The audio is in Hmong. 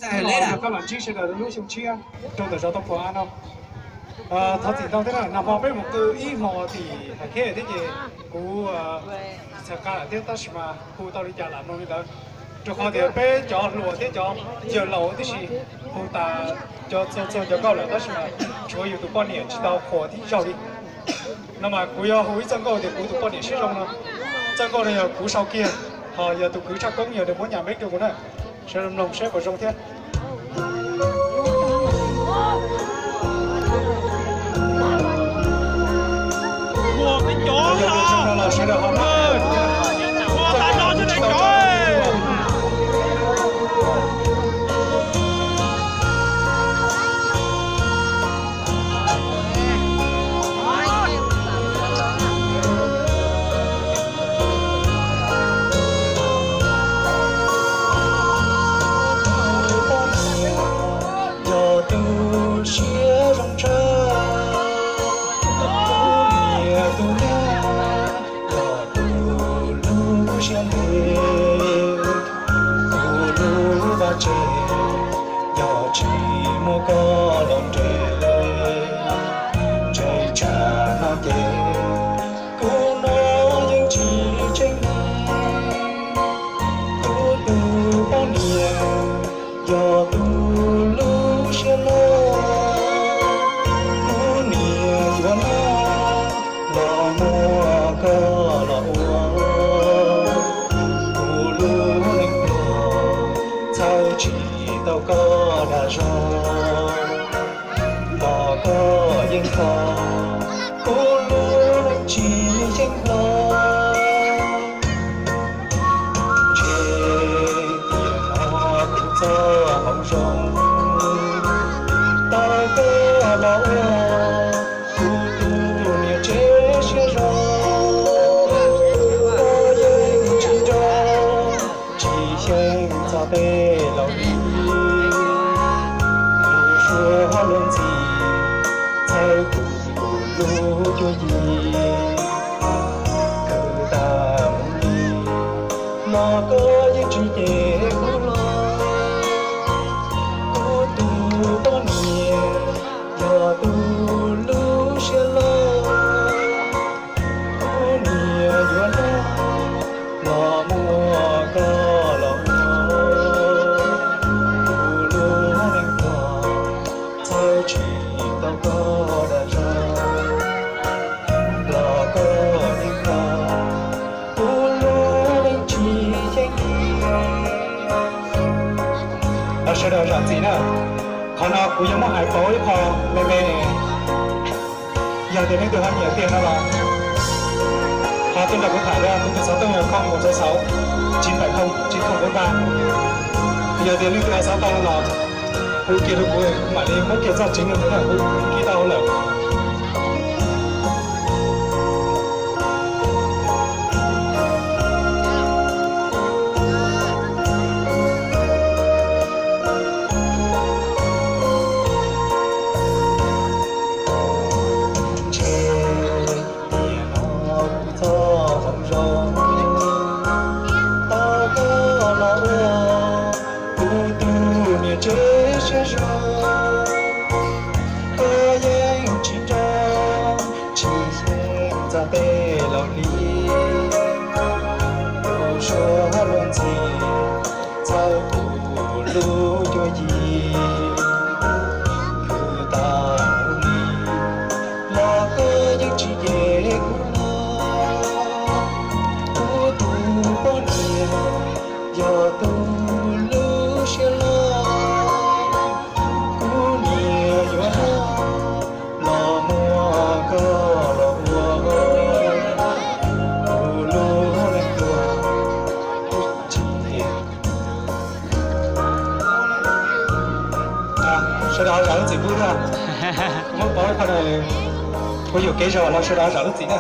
Rau koj los ntsib sawv daws lub xyoo tshiab rau ntawm zos Tau Phuam no. Thov txim ntau thiab na, nag hmo peb mus qw ib hmo tim Hais Kheb thiab ces kuv txhais qa lawm thiab, tab sis mas hu tau li cas lam mloog li ntawd. Rau qhov tias peb cov hluas thiab cov yawg laus tib si hu tas cov txhua txhua cov nkauj lawm, tab sis mas tshuav yus tus poj niam tsis tau qhuas tib zaug li. No mas kuv yuav hu ib txoj nkauj tias kuv tus poj niam siab zoo no. Txoj nkauj no yog kuv sau kiag, ho yog tus kwv Tshaj Koob yog nws muab nyam npeb rau kuv na. Sawv daws mloog saib puas zoo thiab. Yog tus siab zoo tshaj, tus niam tus nyab, yog tus lub siab ntev, kuv lub vaj tse, yog tsis muaj koj los nres, ntshe tsam no ces kuv no yeej tsis tseem neeg. Kuv tus poj niam yog tus lub siab loj, kuv niam yuav noj los muab koj los ua. Kuv lub neej pluag txhawb tsis tau koj dag zog, los koj yeej kho, kuv lub neej tsis yeej hlo. Ntshe tiam no kuv txoj hmoov zoo tau koj los ua kuv tus niam tsev siab zoo. Koj yeej tsis nco tsis xyeej txog tej laus li, lus suab luag ntxhi txhawb kuv lub cuab yig. Khwv tag mus li los koj yeej tsis cem kuv los, kuv tus poj niam yog tus lub siab loj. Kuv niam yuav noj los muab koj los ua, kuv lub neej pluag txhawb tsis tau koj dag zog, los koj yeej kho, kuv lub neej tsis yeej hlo. Sawv daws zam txim na, qhov no kuv yuav muab hais pauv ib qho me me. Yog tias leej twg ho nyiam tiag no los ho tuaj nrog kuv tham thiab. Kuv tus xov tooj yog không một sáu sáu chín bảy không chín không bốn ba. Yog tias leej twg ho xav tau no los hu kiag rau kuv, kuv mam li muab kiag txoj tseev rau ntawd na, kuv kib tau hauv lawm. Ntshe tiam no kuv txoj hmoov zoo tau koj los ua kuv tus niam tsev siab zoo. Koj yeej tsis nco tsis xyeej txog tej laus li, lus suab luag ntxhi txhawb kuv lub cuab yig. Khwv tag mus li los koj yeej tsis cem kuv los, kuv tus poj niam yog tus lub siab loj. Kuv niam yuav noj los muab koj los ua, kuv lub neej pluag tsis. Sawv daws zam lub txim pub thiab. Kuv muab pauv ib qho no, kuv yuam kev zog los sawv daws zam lub txim na.